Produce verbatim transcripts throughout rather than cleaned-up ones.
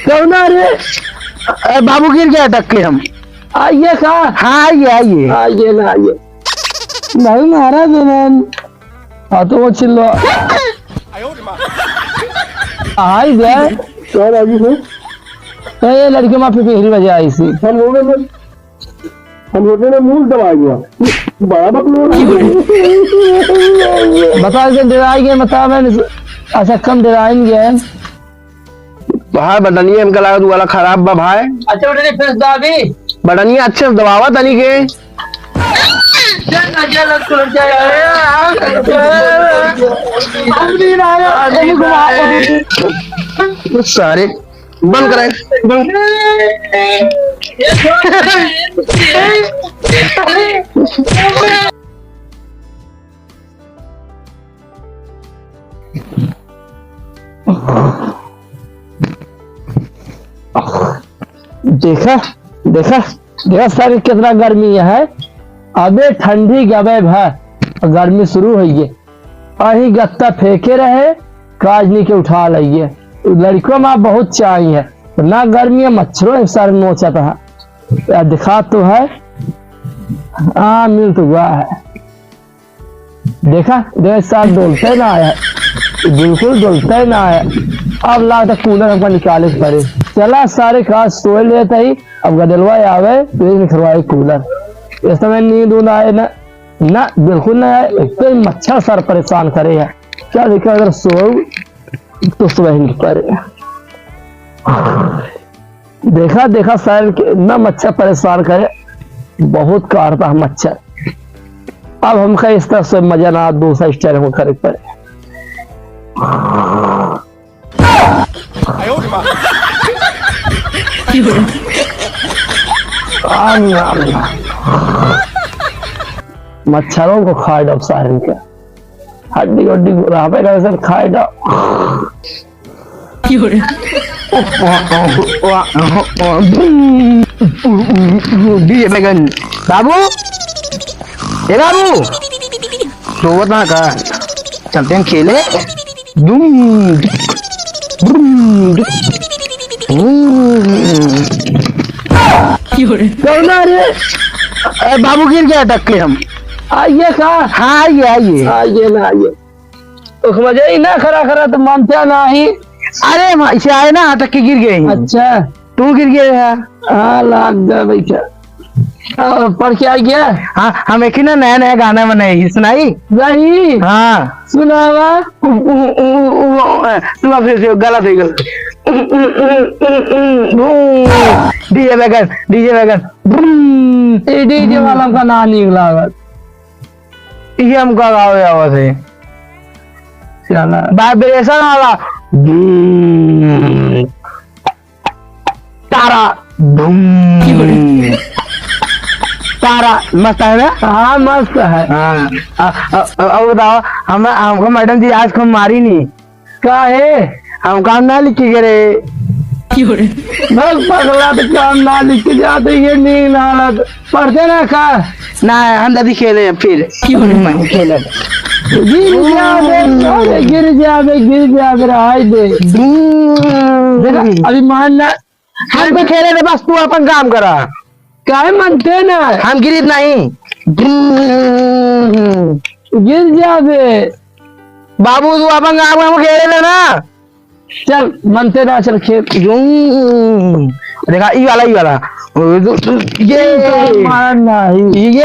कौन रे? ए, बाबू गिर गया अटक के हम। आइए का? हाँ, आइए, आइए। आइए ना, आइए। नहीं मारा दुल्हन। हाँ, तो वो चिल्लो। आई बे। क्या बाबू हो? ए, ये लड़के माँ पे पिहरी बजा आई सी। हम लोगों ने हम होटल में मुंह दबाई हुआ। बड़ा बकलोल है। बता के डराई गए, बता मैंने। अच्छा, कम डराइन गए। भाई, बटनिया हमका लागत वाला खराब बा भाई। अच्छा, बटनिया फिर से दबाबी। बटनिया अच्छे से दबावा तनी के। चल ना, चल ना, चल ना, चल ना। हम भी ना आया, हम भी घुमा। सारे बंद कराए, बंद। देखा, देखा, देखा सारे कितना गर्मी है। अबे ठंडी गबे भा, गर्मी शुरू होइए। अही गत्ता फेंके रहे, काजनी के उठा लइए। लड़िकवा मा बहुत चाही है, ना गर्मी है, मच्छरों एक सारे नोचत है। या दिखा तो है, हाँ, मिल तो हुआ है। देखा, देखा, सार डोलते ना है, बिल्कुल डोलते ना है। अब लागत कूलर हमका निकाले के पड़े। चला सारे, का सोए लेते ही, अब गदलवा आवे, तो ये निकलवाए कूलर। इस समय नींद उंद आए ना, ना, बिल्कुल ना आए। एक तो ये मच्छर सार परेशान करे है। क्या देखा, अगर सोऊ तो सुबह ही निकल पड़े। देखा, देखा, सार के ना मच्छर परेशान करे, बहुत काटता है मच्छर। अब हमका इस तरह से मजा ना, दूसरा स्टाइल हमको करे के पड़े। मच्छरों को खाए डाब सारन के। हड्डी उड्डी रहबे करे, सब खाए डाब। डीजे बैगन। बाबू, ए बाबू, सोवत ना का? चलते हैं खेले। दुम, दुम, दुम। कौन रे? ए, बाबू गिर गया अटक के हम। आइए का? हाँ, आइए, आइए। आइए ना, आइए। उसमें जे ना खड़ा खड़ा तो मानते नाही। अरे, हम ऐसे आए ना, अटक के गिर गए हैं। अच्छा। तू गिर गया है? हाँ, लाग जा बैठा। आ, पढ़ के आ गया? हाँ, हम एक ही ना नया नया गाना बनाए, सुनाई? सही? हाँ। सुनावा। उ, उ, उ, उ, उ, अ, तू अब फिर से गलत है, गलत। उ, उ, उ, उ, उ, boom. DJ wagon, DJ wagon. Boom. ए, डीजे वाला का ना नीक लागत। ये हमका गावे आवत है। चला। वाइब्रेशन वाला। बूम। तारा धूम। तारा मस्त है ना? हाँ, मस्त है। हाँ, आ, आ, आ, और बताओ, हम, हमको मैडम जी आज को मारी नहीं। का है? हम काम ना लिख के गए रहे। बस पगला तो काम ना लिख के जाते, ये नहीं ना हालत। पढ़ते ना का? ना, हम दादी खेले हैं फिर। मैं खेले। गिर जाबे, अरे गिर जाबे, गिर जाबे, रहाई दे। धूम। देखा, अभी मान ना, हम तो खेले थे, बस तू अपन काम करा। काहे मनते ना? हम गिरित नहीं। गिर जाबे। बाबू, तू अपन काम, हम खेले थे ना। चल, मनते ना, चल खेल। देखा, ई वाला, ई वाला। ये। मार नहीं। ये।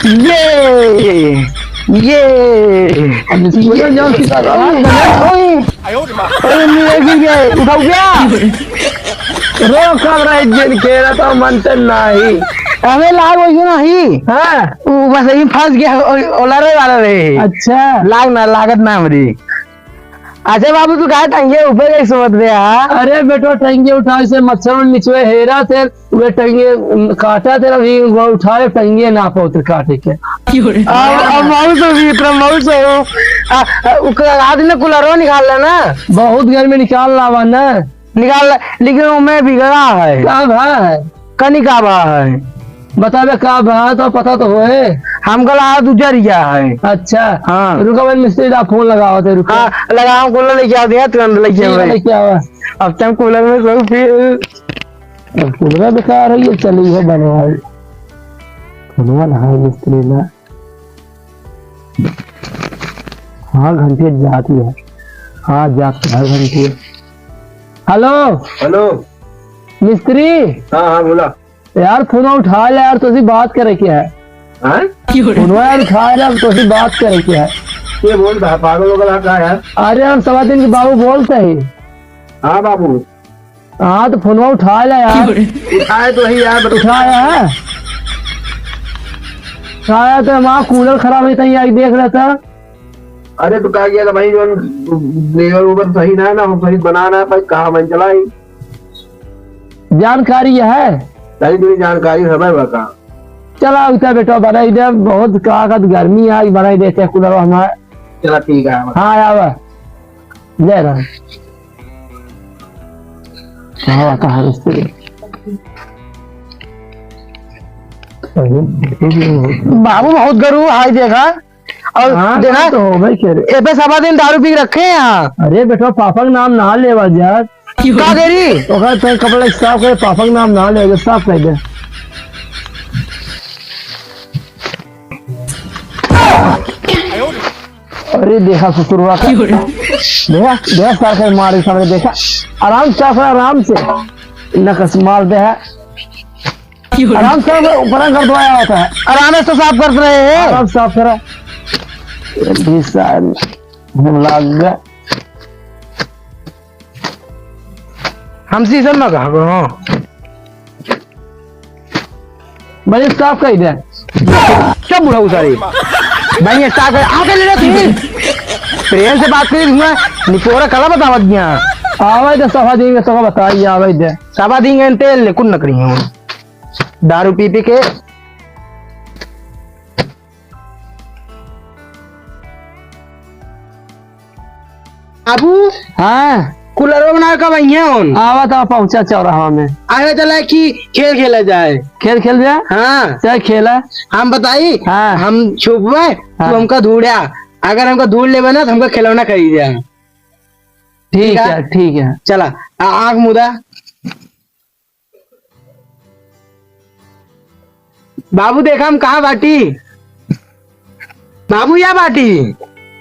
ये। ये। अब इसको ये। जाओ, सीधा। ओए। अरे, मेरे गिर गए, उठाओ क्या? रो, कब रहे जिन के रहा तो मनते नाही। हमें लाग वही नाही। हाँ। वो बस यही फंस गया, ओ-, ओलारे वाला रहे। अच्छा। लाग ना, लागत ना हमरी। अच्छा बाबू, तू काहे टंगे ऊपर गई सोवत बे, हाँ? अरे बेटो, टंगे उठाए से मच्छर निचवे हेरा थे। वे टंगे काटा तेरा भी, वो उठाए टंगे ना पौत्र काटे के। अब, अब मौस हो भी इतना मौस हो। आ, आ, उका आदमी ने कुलरवा निकाल ला ना। बहुत घर में निकाल लावा ना। निकाल ला, लेकिन वो मैं बिगड़ा है। का भा है? कनिका भा है। बतावे का बा, तो पता तो होए। हम कल आज उजर गया है। अच्छा। हाँ। रुका भाई, मिस्त्री दा फोन लगावत है, रुका। हाँ, लगाओ, कूलर लेके आओ, दिया तुरंत लेके ठीक आओ है, भाई। लेके आवा। अब तक कूलर में सब फिर अब कूलर बेकार है, ये चली है बनवाई। बनवा ना है मिस्त्री ना। हाँ, घंटी जाती है। हाँ, जाती है घंटी। हेलो। हेलो। मिस्त्री। हाँ, हाँ, बोला। यार, फोनवा उठा ले यार, तोसी बात करे के है। हाँ? फोनवा यार उठा ले, तोसी बात करे के है। के बोलत है, पागल हो गया का यार? अरे, हम सवा दिन के बाबू बोलत ही। हाँ बाबू। हाँ, तो फोनवा उठा ले यार। उठाए तो ही यार, बता। उठाया है? उठाया तो वहाँ कूलर खराब है, तहीं आके देख लेता। अरे, तो का किया था भाई, जो लेबर वेबर सही ना है ना, हम सही बनाना है भाई, कहाँ मन चलाई? जानकारी है? सही तेरी जानकारी है भाई, बता। चला, उठा बेटा, बनाई दे, बहुत का, का गर्मी है, बनाई देते हैं कूलर हमारे। चला, ठीक है। हाँ, आवा। जय राम। हाँ, कहाँ रिश्ते? बाबू बहुत गरू, हाय देखा। और हाँ, देखा, तो हो भाई, क्या रे? ए पे सवा दिन दारू पी के रखे हैं यहाँ। अरे बेटा, पापा का नाम ना लेवा यार। का करी? ओकर तो कपड़ा साफ करे, पापा का नाम ना ले, साफ कर दे। अरे देखा ससुरवा का। देखा, देखा सार के मारे सामने देखा। आराम से साफ कर, आराम से। नकस मार दे है। आराम से ऊपर कर दो आया होता है। आराम से साफ कर रहे हैं। आराम से साफ करा। ये भी सार हम लाग गए। हमसे सब ना कहा करो। भाई, साफ कर दे। चुप बुढ़ऊ सारी। भाई, ये साफ कर, आके ले ले तू। प्रेम से बात करी, तुम्हें निपोरा कला बतावत गया। आवे दे, सफा देंगे तो बताइए, आवे दे। सफा देंगे, तेल ले, कुन नकरी हूँ। दारू पी पी के। बाबू। हाँ। कूलरवा बनावे का वहीं है उन। आवा तो पहुँचा चौराहा में। आवे चला कि खेल खेला जाए। खेल खेल जाए? हाँ। चल खेला। हम बताई, हाँ। हम छुपबे, तू हाँ। हमका धूड़ा। अगर हमका धूड़ लेबे ना, तो हमका खिलौना खरीद दे। ठीक ठीक है? है, ठीक है। चला, आ-, आँख मुदा। बाबू, देखा हम कहाँ बाटी। बाबू, या बाटी।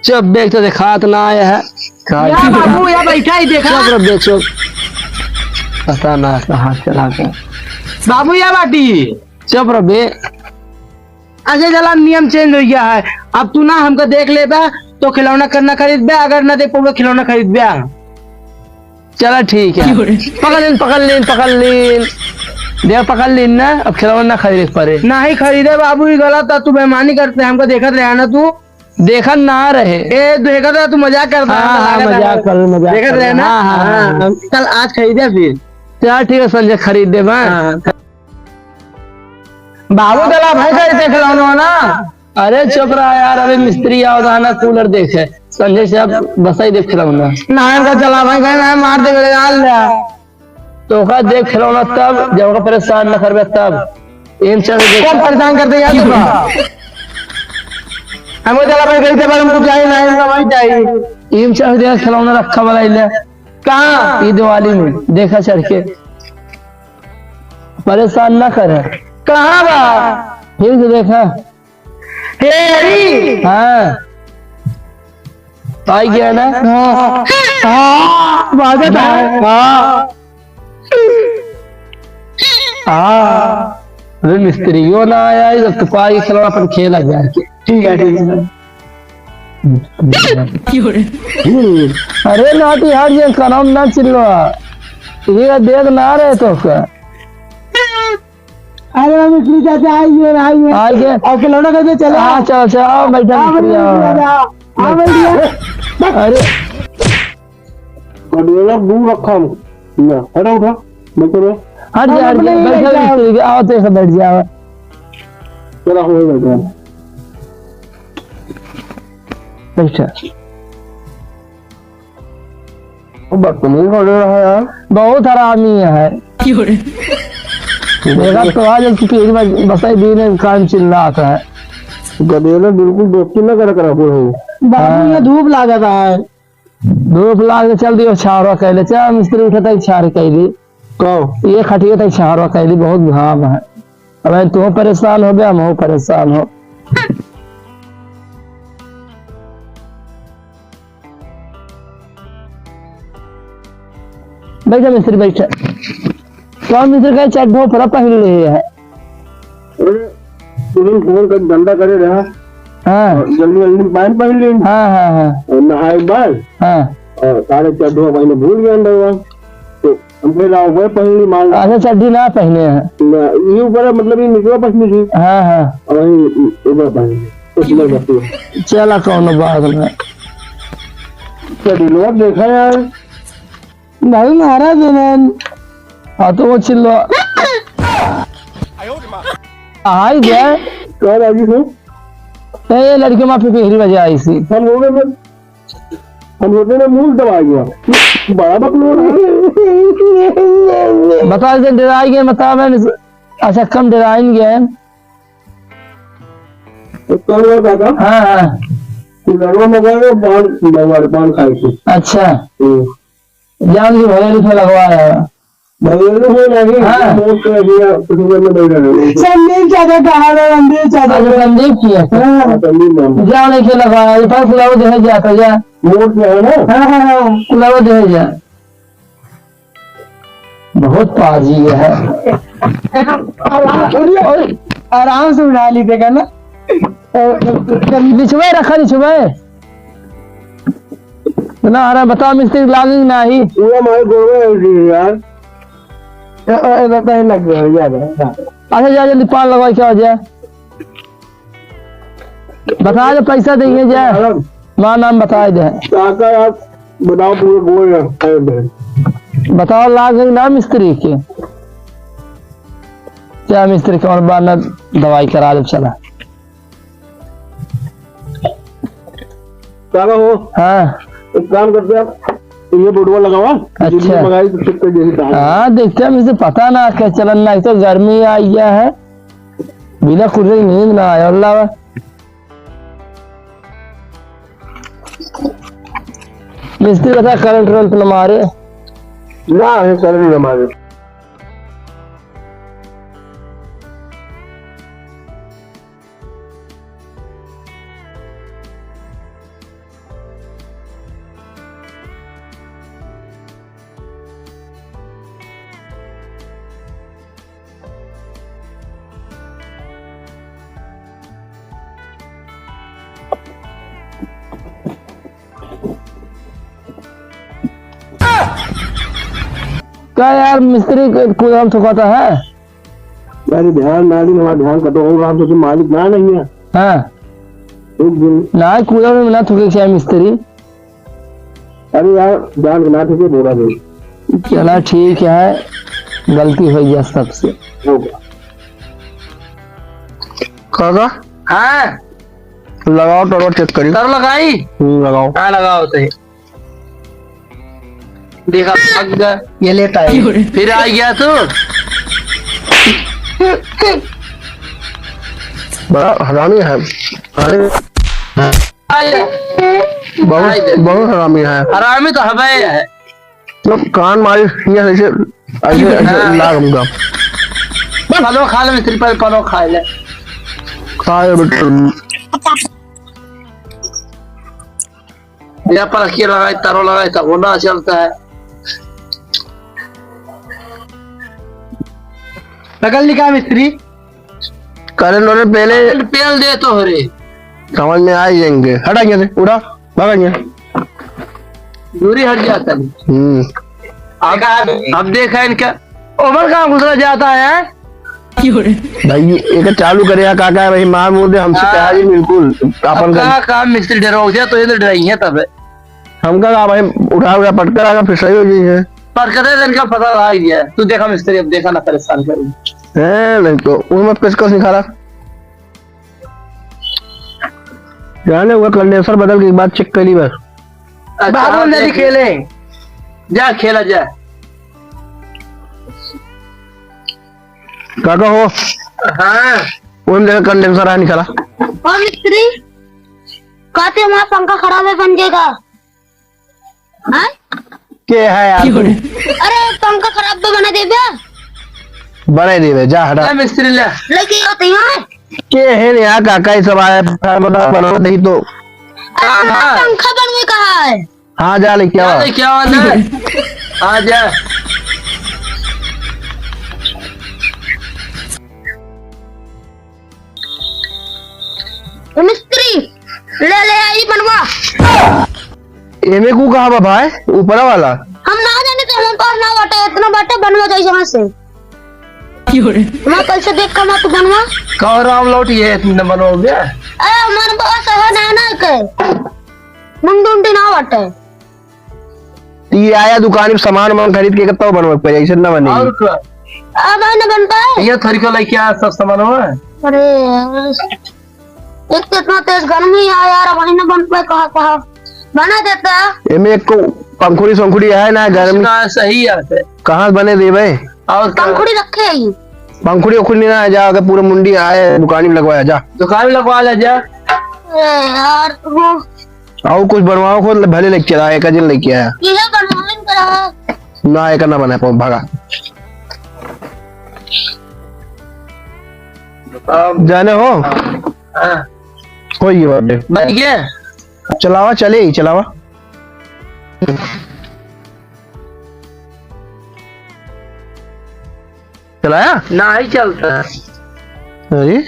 चुप, देख तो देखात ना आया है। का या बाबू, या बैठा ही देखा। चुप रह बे, चुप। पता ना कहाँ चला गया। बाबू, या बाटी। चुप रह बे। अच्छा, चला, नियम change हो गया है। अब तू ना हमका देख लेबा, तो खिलौना करना खरीदबे, अगर ना देख पउबे, खिलौना खरीदबे। चला ठीक है। क्यों रे? पकड़ लेन, पकड़ लेन, पकड़ लेन। देख पकड़ लेन ना, अब खिलौना ना खरीदे के परे। नाही खरीदे बाबू, ई गलत है, तू बेईमानी करते, हमका देखत रहे ना तू। देखत ना रहे। ए, देखत रहे, तू मजाक करता हाँ, है, हाँ, लागत है। मजाक कर, मजाक देखत कर। रहे ना? हाँ, हाँ, हाँ, हाँ। हाँ, चल आज खरीदे फिर। चल ठीक है, संजय खरीद दे मैं। हाँ। बाबू चला भाई, का देख रहा हूँ ना। अरे चुप रहा यार, अबे मिस्त्री आओ था ना, कूलर देखे, संजय से अब बसाई देख रहा हूँ ना। ना, इनका चला भाई, भाई, मैं मार दे, मेरे यार ले। तो का देख खिलौना तब, जब का परेशान न करबे तब। एम चल देख। कौन परेशान करते यार तुमका? हमको चला भाई, गई थे, पर हमको चाहिए ना, इनका भाई चाहिए। एम चल देख खिलौना रखा वाला इले। कहाँ? ये दिवाली में, देखा चढ़ के। परेशान ना करे। कहाँ बा? फिर से देखा। तेरी। हाँ। पाई गया ना? हाँ। हाँ, बाजत है। हाँ। हाँ। अरे मिस्त्रियो ना आया है, जब तो पाई खिलौना अपन खेला जाए। ठीक है, ठीक है। क्यों रे? अरे नाटी हार ये करम ना चिल्ला। ये देख ना रहे तो का। अरे मिस्त्री चाचा, आइए, आइए। आइए। और खिलौना कैसे चला? हाँ, चलो, चलो, आओ, बैठा हाँ, मिस्त्री, आओ। बैठा, बैठा। हाँ, बैठिए। अरे। गडोला दूर रखा हम। ना, हटो, उठा। बैठो, बैठो। हट जा, हाँ, हट जा, नहीं, बैठो, नहीं, मिस्त्री, आओ, तो ऐसे बैठ जाओ। चला, हो बैठा। बैठा। बदतमीज हो रहा है यार। बहुत हरामी है। क्यों रे? देखा तो आज उसकी पीठ में बसाई दीने काम चिल्लात है। गदेला बिल्कुल दोस्ती ना करा करा कोई। बाबू, हाँ। यहाँ धूप लागत है। धूप लाग के चल दियो, छाहरवा कइले। चल मिस्त्री उठे तक छाहर कइ दी। कहो। ये खटिया तक छाहरवा कइ दी, बहुत घाम है। अब तू परेशान हो गया, हम परेशान हो। बैठा मिस्त्री, बैठा। कौन मिस्त्री का चड्ढो पर पहन ले है? अरे, तुरंत फोन कर, धंधा करे रहा। हाँ। और जल्दी जल्दी में पैंट पहन ली। हाँ, हाँ, हाँ। और नहाए के बाद हाँ। और सारे चड्ढो पहने भूल गए अंदर वहाँ। तो हम फिर आओ, वह पहन ली, मान लो। अच्छा, चड्ढी ना पहने हैं। ना, ये ऊपर है, मतलब ये निचला पहनी थी। हाँ, हाँ। और ये ऊपर पहन ली। कुछ नहीं बची। चला, कौनो बात नहीं। चड्ढी लोग देखा यार। भाई मारा देना। हाँ, तो वो चिल्लो। आई गया। कौन आई थी? ए, ये लड़की माँ पे पिहरी बजे आई सी। हम लोगों में, हम लोगों ने मुंह दबा गया। बड़ा बकलोल है। बता दे, डराई गए, बता, मैं, अच्छा, कम डराइन गए। तो कल हुआ दादा? हाँ, हाँ। कुलरवा मंगाए, पान मंगवाए, पान खाए थे। अच्छा। हम्म। जान ली भैया लिखे लगवा रहा है। भैया लिखे नहीं, हाँ। मोट के भैया कुछ में बैठा रहे। संदीप चाचा कहाँ रहे? संदीप चाचा। अच्छा, संदीप की है। हाँ। हाँ, संदीप नाम। जान लिखे लगवा रहा है, ये पास कुलरवा दे जाता जा। मोट के है ना? हाँ, हाँ, हाँ, कुलरवा दे जा। बहुत पाजी है। आराम से उड़ा ली, देखा ना? निचवे रखा, निचवे। ना, अरे बता मिस्त्री, लागी नाही। पूरा मारे गोड़वे है जी यार। ए, ए, ए, बता, लग गया, यार। अच्छा, जा जल्दी पान लगवा के आ जा। बता दे, पैसा देंगे जा। माँ नाम बता दे। काका यार, बताओ पूरे गोल यार, अरे बहन। बताओ लाग गई ना मिस्त्री के। क्या मिस्त्री के और बार ना दवाई करा ले, चला। काका हो? हाँ। एक काम करते हैं आप, ये बोर्डवा लगावा, अच्छा। जितनी मंगाई तो ठीक कर देगी दाल। हाँ, देखते हैं, मुझे पता ना क्या चलन ना, एक तो गर्मी आई गया है। बिना कुलर नींद ना आया, अल्लाह। मिस्त्री बता, करंट वरंट न मारे? ना, ये करंट न मारे। का यार मिस्त्री के कुदाल थुकाता है? अरे ध्यान ना दी, हमारा ध्यान कतो हो रहा, हम तो मालिक ना नहीं है। हाँ। एक दिन ना कुदाल में ना थुके क्या मिस्त्री? अरे यार, जान के ना ठीक है, बोला दे। चला ठीक है, गलती हो गया सबसे। हो गया। काका? हाँ। लगाओ, टरवा चेक करी। तर लगाई? हम्म, लगाओ। हाँ, लगाओ तो। देखा, भाग गया। ये लेता है। फिर आ गया तू। बड़ा हरामी है। अरे। बहुत, बहुत हरामी है। हरामी तो हवे है। तो कान मारी, ये ऐसे, ऐसे, ऐसे हाँ। लाग हमका। पलो खा ले, मिस्त्री, पहले पलो खा ले। खा ले बेटा। या पर के लगाए, तारो लगाए, तब वो ना चलता है। पकड़ ली का मिस्त्री? करंट वाले पहले पेल दे तो रे। समझ में आ ही जाएंगे। हट आइए से, उठा, भाग आइए। दूरी हट जाता है। हम्म। अब, अब देखा इनका, ओवर कहाँ घुसरा जाता है? भाई, एक चालू करे यहाँ, काका है भाई, मार मुर दे, हमसे हाँ। कहा जी बिल्कुल, अपन अब का काम मिस्त्री डराओ, तो ये तो डराई है तब। हमका कहा भाई, उठा, उठा, पटकर आगा, फिर सही हो जाइए। पटकर दे, इनका पता लग गया। तू देखा मिस्त्री, अब देखा ना, परेशान करूँ। हैं, नहीं तो, वो मत पेशकश निकाला। जाने हुआ, कंडेंसर बदल के एक बार चेक कर ली बस। अच्छा, बाबू हाँ, नहीं देख। खेले। जा, खेला जा। काका हो? हाँ। उन देखा, कंडेंसर है, निकाला। और मिस्त्री, कहते हमारा पंखा खराब है, बन जाएगा। हाँ? के है यार तू? अरे, पंखा खराब तो बना देबे। बना देबे, जा हटा। ए, मिस्त्री ले। लेके आओ तो यहाँ। के है रे यार, काका, ये सब आया, बना, बना नहीं तो। अरे, हाँ, हाँ। पंखा बनवे का है। हाँ, जा लेके जा आओ। लेके आओ ना। आ जा। ए मिस्त्री, ले, ले आई बनवा। एमे को कहा बा भाई, ऊपरा वाला? हम ना जाने तो हम पास ना बाटे, इतना बाटे बनवा जाए यहाँ से। क्यों रे? मैं कैसे देख कमा तू बनवा? कहो राम लौट ये इतने बनवा हो गया? अरे हमारे पास है ना, ना के। मुंडू उंडी ना बाटे। ई आया दुकान पे सामान वामान खरीद के कितना बनवे पे, ऐसे ना बने। और का? अब है ना बन पाए? ये थोड़ी का लेके आ सब सामान हो। अरे यार, एक तो इतना तेज गर्मी है यार, अब है ना बन पाए, कहा, कहा बना देता। एमे एक को पंखुड़ी संखुड़ी है ना, गर्मी। ना, सही है। कहाँ बने देबे? और का? पंखुड़ी रखे ही। पंखुड़ी उखुड़ी ना है, जा के पूरा मुंडी आए दुकान में लगवाया जा। दुकान में लगवा ले जा। अरे यार, वो और कुछ बनवाओ को भले लेके चला, एक दिन लेके आया। ये बनवावे में करा। ना, एक ना बना पाऊँ, भागा। अब जाने हो? हाँ। कोई ये बात नहीं। बन गया? चलावा, चले ही, चलावा। चलाया? ना ही चलता है। अरे,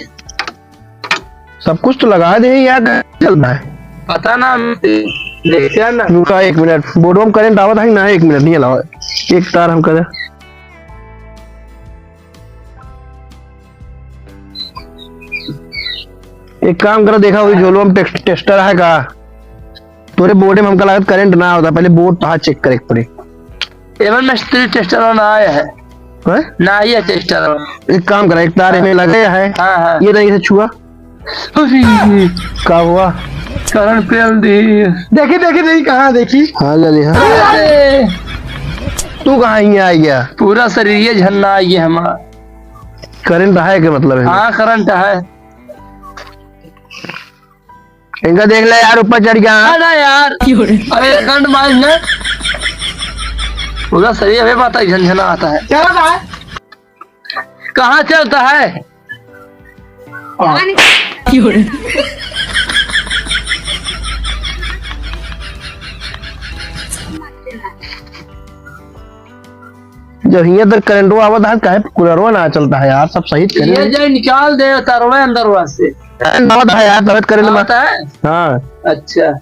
सब कुछ तो लगा दे यार, क्या चल रहा है? पता ना, हम देखते हैं ना। रुका एक मिनट, बोर्डवा में करंट आवत है कि ना? एक मिनट, नहीं अलावा, एक तार हम करे। एक काम करो, देखा वही झोलवा में टेक्स-, टेस्टर है का? तोरे बोर्ड में हमका लागत करंट ना होता, पहले बोर्ड तहा चेक करे के पड़ी। एमन मिस्त्री टेस्टर ना आया है। हैं? ना आया टेस्टर। एक काम करा, एक तार में लगे है। हाँ, हाँ। ये नहीं से छुआ। अरे, का हुआ? करंट पेल दी। देखी, देखी, देखी, कहाँ देखी? हाँ, ले ली, हाँ। अरे। तू कहाँ यहाँ आ गया? पूरा शरीर ये झन्ना आ गया हमारा। करंट है के मतलब है? हाँ, करंट है। इनका देख ले यार, ऊपर चढ़ गया। अरे यार। अरे करंट मार ना। पूरा शरीर हमें पता है, झनझना आता है। चल रहा है। कहाँ चलता है? जब हियां तक करंटवा आवत है, काहे कूलरवा ना चलता है यार? सब सही करे ये ले। जाए निकाल दे तारवा अंदरवा से। करंट आवत है यार, तबियत करे ले आवत है? हाँ। अच्छा।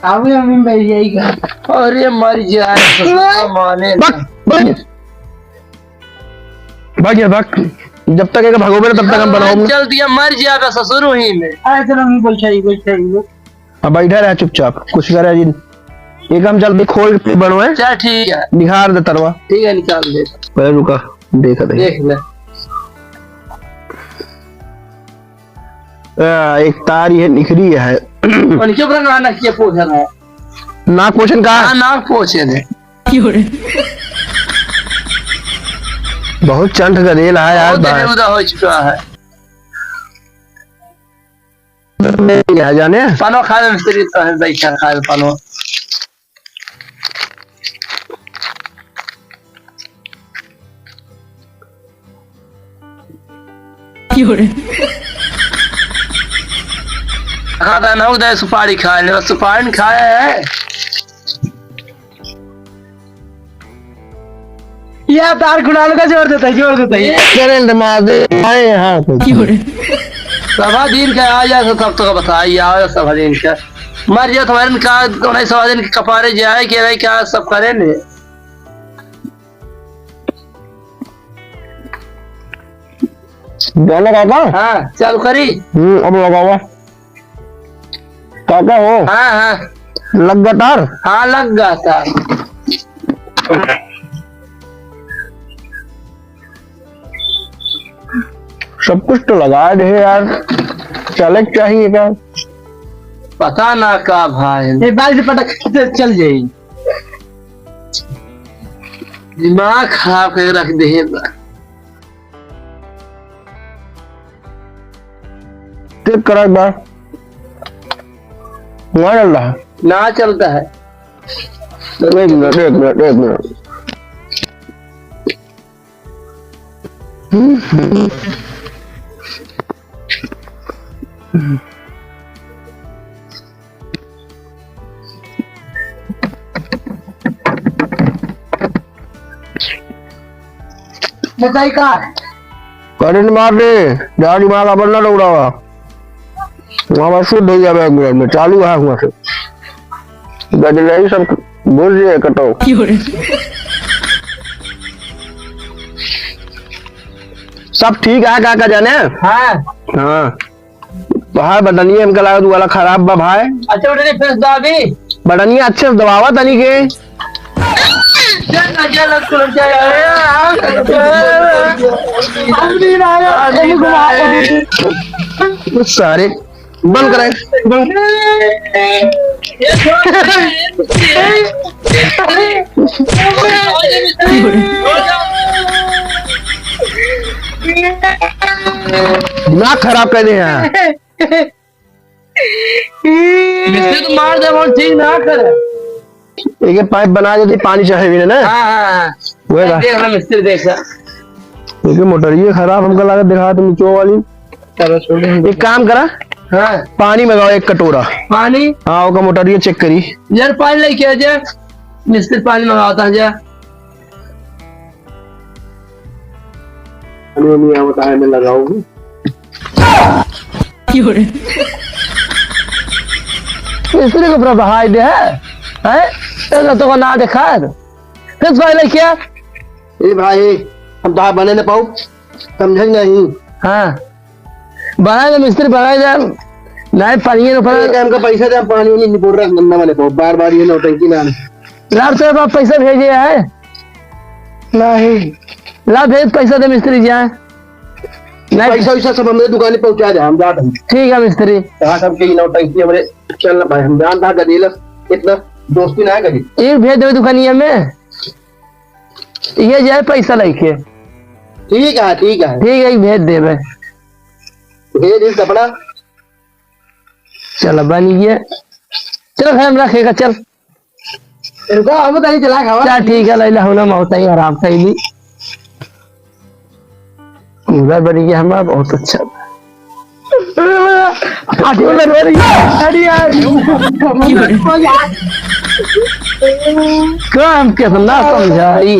आवे अभी बैठ जाएगा। अरे मर जाए, ससुरा माने ना। भाग, भाग। भाग यार, भाग। जब तक एक भगोबे ना, तब तक हम बनाओ ना। चल दिया, मर जाएगा ससुर वहीं में। अरे चलो, हम बैठा ही, बैठा ही। अब बैठा रहा चुपचाप, कुछ करे जिन। एक हम जल्दी खोल के बनवाए। चल ठीक है। निकाल दे तरवा। ठीक है, निकाल दे। पहले रुका, देखा दे। देख ले। आ, एक तार ये निकली है। उनके ऊपर ना नाक के पोछे रहा। नाक पोछन का? हाँ, नाक पोछे ने। बहुत चंट गदेल है यार, बहुत भाई। उदा हो चुका है। नहीं आ जाने। पानो खा ले मिस्त्री, तो है बैठा खा ले पानो। क्यों रे? हाँ, तो नौ दे सुपारी खा ले, सुपारी खाए है। ये तार कुणाल का जोर देता है, जोर देता है। करंट मार दे, आए यहाँ पे। क्यों रे? सभा दिन का आ जा, तो तब तो बताइए, आ जा सभा दिन का। मर जा तुम्हारे का, उन्हें सभा दिन के कपारे जाए कि नहीं, क्या सब करे ने? गाना गाता? हाँ, चालू करी। हम्म, अब लगावा। काका हो? हाँ, हाँ। लग गया तार? हाँ, लग गया तार। सब कुछ तो लगा दे यार, चले के चाहिए का? पता ना का भाई। ए, बाल से पटक के चल जाई। दिमाग खराब करके रख दे है बा। चेक करा एक बार। ना चल रहा है। ना चलता है। एक मिनट, एक मिनट, एक मिनट। बताई का? करंट मार दे, जा दिमाग अपन ना दौड़ावा। वहाँ बस शुद्ध हो जावे एक मिनट में, चालू है वहाँ से। गजलाई सब घुस जाए कटो। सब ठीक है, का, का जाने? हाँ। हाँ। भाई, बटनिया हमका लागत वाला खराब बा, भाई। अच्छा, बटनिया फिर से दबा दी। बटनिया अच्छे से दबावा तनी के। चल ना, चल, चल, चल। हम भी ना आया, हम भी घुमा। सारे बंद करे, बंद। ये छोड़। दिमाग खराब कर दे हैं। मिस्त्री तो मार दे, वो ठीक ना करे। एक पाइप बना देती, पानी चाहे भी ना। हाँ, हाँ, हाँ। वही ना। देख ना, मिस्त्री देख ना। एक मोटरिये खराब हमका लागत, दिखा तुम नीचे वाली। चलो, छोड़ो। एक काम करा। हाँ। पानी मंगाओ एक कटोरा। पानी? हाँ, ओका मोटरिये चेक करी। यार, पानी लेके आ जा। मिस्त्री पानी मंगावता है जा। पानी नहीं आवता है, मैं लगाऊंगी। क्यों रे? मिस्त्री को पूरा बहाई दे है, हैं? तो, तो को ना देखा है। फिर भाई लेके आ। ए भाई, हम तो बने न पाऊ, समझे नहीं। हाँ, बनाए दे मिस्त्री, बनाए दे। नहीं, पानी नहीं पड़ा। एक हमका पैसा दे, पानी उनी निपोर रहा, गंदा बने पाऊ, बार बार ये नौटंकी ना। लाभ से बाप पैसा भेजे है। नहीं। ला भेज पैसा दे मिस्त्री जी, हाँ। नहीं। पैसा वैसा सब हमरे दुकान पे पहुंचा दे, हम जात हन। ठीक है मिस्त्री। कहाँ सब के नौटंकी हमरे चल ना भाई, हम जानता गदेलस इतना दोस्ती ना करी। एक भेज दे दुकानिया में। ये जाए पैसा लेके। ठीक है, ठीक है। ठीक है, एक भेज देबे। भेज दे कपड़ा। चल बन गया। चल घर में रखेगा, चल। इनको हम तनी चला खावा। चल ठीक है, लैला होना मौत ही आराम कर ली। उधर बन गया हमारा, बहुत अच्छा। आगे उधर बन गया। अरे यार। काम कितना समझाई।